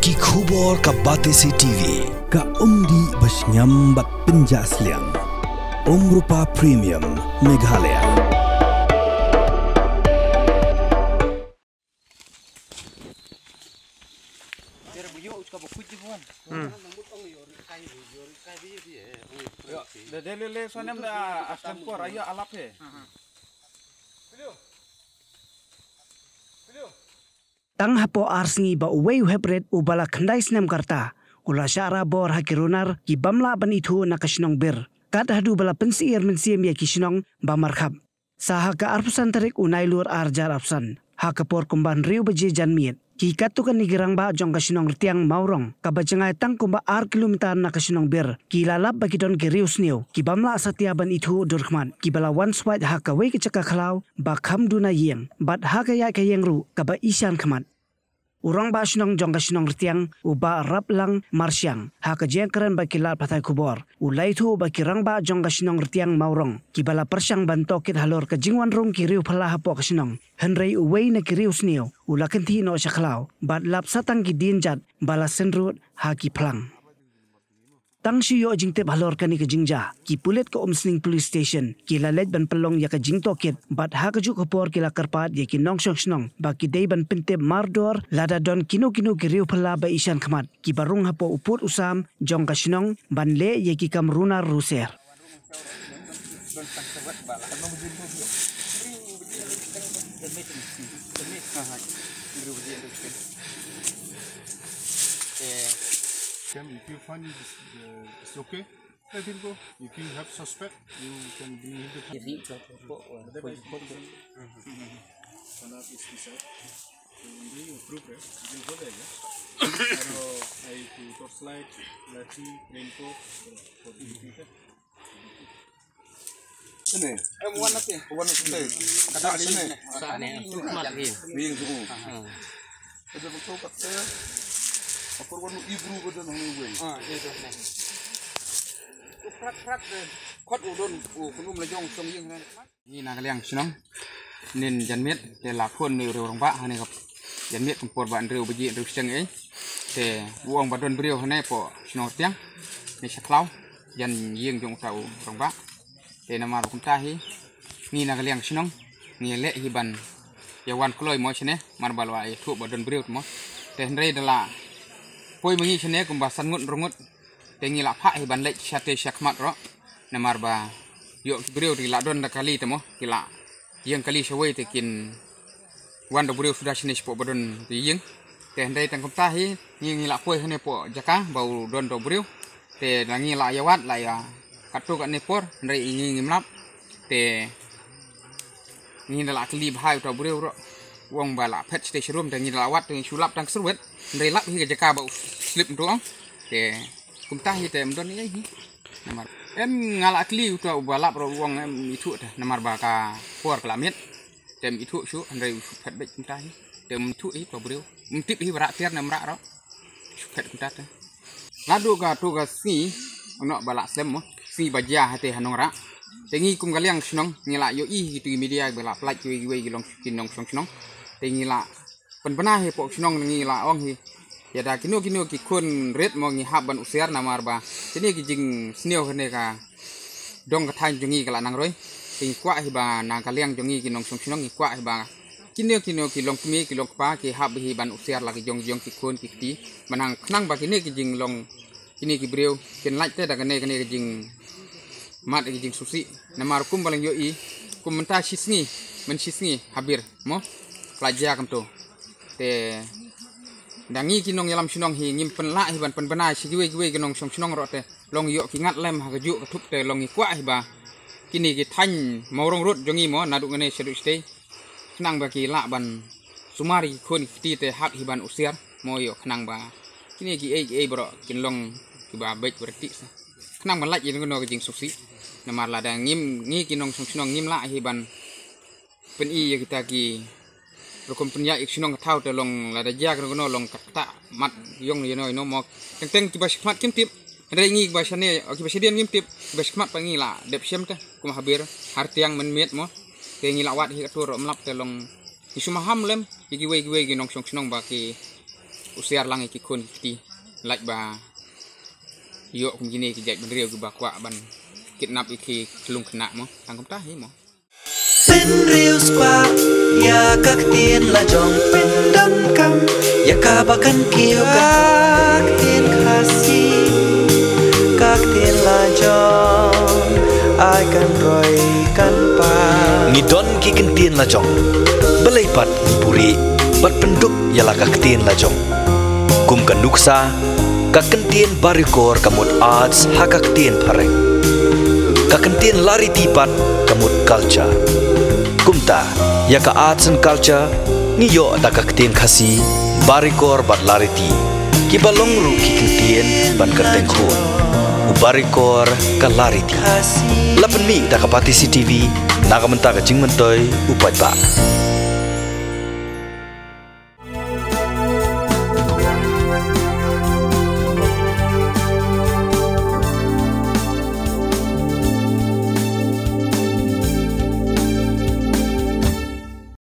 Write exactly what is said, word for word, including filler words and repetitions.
Ki khubor ka Batesi T V. Ka umdih ba shngiam bad pynjah sliang. Umrupa Premium Meghalaya. Tang hapoh ar sngi ba uwei u heprit uba la khyndai snem ka rta u la shah rah bor ha ki runar ki bym lah ban ithuh na ka shnong Bir, kat haduh ba la pynsyier mynsiem ïa ki shnong ba markhap. Sa ha ka arphew san tarik u Nailur ar hajar arphew san, ha ka por kumba hynriew baje janmiet, ki katto katne ki rangbah jong ka shnong Rtiang Mawrong, kaba jngai tang kumba ar kilometer na ka shnong Bir, ki la lap ba ki don ki riewsniew ki bym lah satia ban ithuh durkhmat, kiba la wan swait ha kawei ka jaka khlaw ba kham duna ïing, bad ha ka ïaid ka ïeng ruh kaba ishan khmat. U rangbah shnong jong ka shnong Rtiang, u Bah Raplang Marshiang, ha ka jingkren bad ki lad pathai khubor, u la ïathuh ba ki rangbah jong ka shnong Rtiang Mawrong, kiba la pyrshang ban tohkit halor ka jingwan rung ki riew phylla hapoh ka shnong, hynrei uwei na ki riewsniew u la kynthih noh sha khlaw bad lap sa tang ki dienjat ba la synrut ha ki phlang. Tang shu ïoh jingtip halor kane ka jingjia, ki pulit ka Umsning Police Station ki la leit ban pynlong ïa ka jingtohkit, bad ha kajuh ka por ki la kyrpad ïa ki nongshong shnong ba ki dei ban pyntip mardor lada don kino kino ki riew phylla ba ishan khmat kiba rung hapoh u pud u sam jong ka shnong ban leh ïa ki kam runar ruser. If you find it, uh, it's okay, let him go. If you have suspect, you can bring him to police. Otherwise, you can, uh, turn up his result. So, in doing a group, right, you can go there, yeah? Pero, ay, to torchlight, lathi, raincoat, for the computer. Sini. Em, wan natin. Wan natin. Kada sini. Sa ni. Mat rin. Ring tu. Kada betul kat saya. Apa wan ibru kada nang ni wei. Ah, ya dah ni. Prak prak deh. Kot udon, u kunum lajong song ïing ni. Ngi na ka liang shnong. Nin janmiet te la khun ni u rangbah ha ni kap. Janmiet kum por ba hynriew baje hynriew shiteng ei. Te u ong ba don briew ha ni hapoh shnong Rtiang. Ni sha khlaw. Jan ïing jong uta u rangbah. Te namar kumta hi ngi na ka liang shnong ngi leh hi ban ïa wan kloi mo shane, namar ba la ïathuh ba don briew mo. Te hynrei da la poi ma ngi shane kumba san ngut hynriew ngut. Te ngi la phah hi ban leit shatei shakhmat ruh. Namar ba ïoh ki briew te ki la don da kali te mo, ki la ïeng kali shawei te kin wan da u briew suda shane shapoh ba don ki ïing. Te hynrei tang kumta hi ngi, ngi la poi hane hapoh jaka ba u don da u briew. Te da ngi la ïa wad la ïa katto katne por, hynrei ngi ngim lap. Te ngi da la kylli bha ïa uta u briew ruh. U ong ba la phet shatei sharum, te ngi da la wad te ngi shu lap tang ka surwet. Hynrei lap hi ka jaka ba u slip ntu ong. Te kumta hi te ym don ei ei hi. Namar em nga la kylli uta uba lap ruh u ong em ithuh te namar ba ka por ka la miet. Te ym ithuh shuh, hynrei u shu phet beit kumta hi. Te ym ithuh hi uta u briew. Ym tip hi ba rah tiar ne ym rah ruh. Shu phet kumta te. Naduh kato ka sngi, u noh ba la slem mo, sngi ba jia hate ha Nongrah. Te ngi kum ka liang shnong, ngi la ïohi hi kitu ki media ba la pynlait kiwei kiwei ki long ki nongshong shnong. Te ngi la pynbna hi hapoh shnong ngi la ong hi. Ïada kino kino ki khun rit mo ngi hap ban usiar namar ba kine ki jingsniew kane ka dong ka thaiñ jong ngi ka la nang roi. Te ngi kwah hi ba na ka liang jong ngi ki nongshong shnong ngi kwah hi ba kino kino ki longkmie ki longkpa ki hap hi ban usiar la ki jong jong ki khun ki kti. Ba nang khnang ba kine ki jinglong kine ki briew kin lait te da kane kane ki jingmad ki jingsngewsih. Namar kum ba la ïohi kum mynta shisngi, myn shisngi ha Bir mo. Ka la jia kumto. Te da ngi ki nongïalam shnong hi ngim pynlah hi ban pynbna sha kiwei kiwei ki nongshong shnong ruh te long ïoh ki ngat lem ha kajuh ka thup te long ngi kwah hi ba kine ki thaiñ Mawrong Road jong ngi mo naduh ngane shaduh shatei khnang ba ki lah ban sumar ïa ki khun ki kti te hap hi ban usiar mo ïoh khnang ba kine kiei kiei baroh kin long kiba beit ba rtieh sa khnang ban lait ïa kano ka jingsngewsih. Namar lada ngim ngi ki nongshong shnong ngim lah hi ban pyni ïa kita ki rukom pynïaid ïa ka shnong ka thaw te long lada jia kano kano long kat kata mat ïong ïano ïano mo. Teng teng kiba shakhmat kim tip. Hynrei ngi kiba shane kiba shadien ngim tip. Kiba shakhmat pat ngi la dep shem te kum ha Bir ha Rtiang mynmiet mo. Te ngi la wad hi kato ruh ym lap te long ngi shu maham lem ïa kiwei kiwei ki nongshong shnong ba ki U siar lang ïa ki khun ki kti. Lait ba ïoh kum kine ki jait bynriew kiba kwah ban kidnap ïa ki khlung khynnah mo. Tang kumta hi mo. Pynriew spah ïa ka ktien la jong, pyndonkam ïa kaba kan kiew ka ktien Khasi, ka ktien la jong ai kan roi kan pa. Ngi don ki kyntien la jong, balei pat ngi puri bad pynduk ïa la ka ktien la jong. Kum ka nuksa, ka kyntien Barikor ka mut arts ha ka ktien Phareng. Ka kyntien Lariti pat ka mut culture. Kumta, ïa ka arts and culture ngi ïoh da ka ktien Khasi, Barikor bad Lariti, kiba long ruh ki kyntien ban kyrteng khun. U Barikor ka Lariti. La pynmih da ka Batesi TV na ka bynta ka jingmyntoi u paidbah.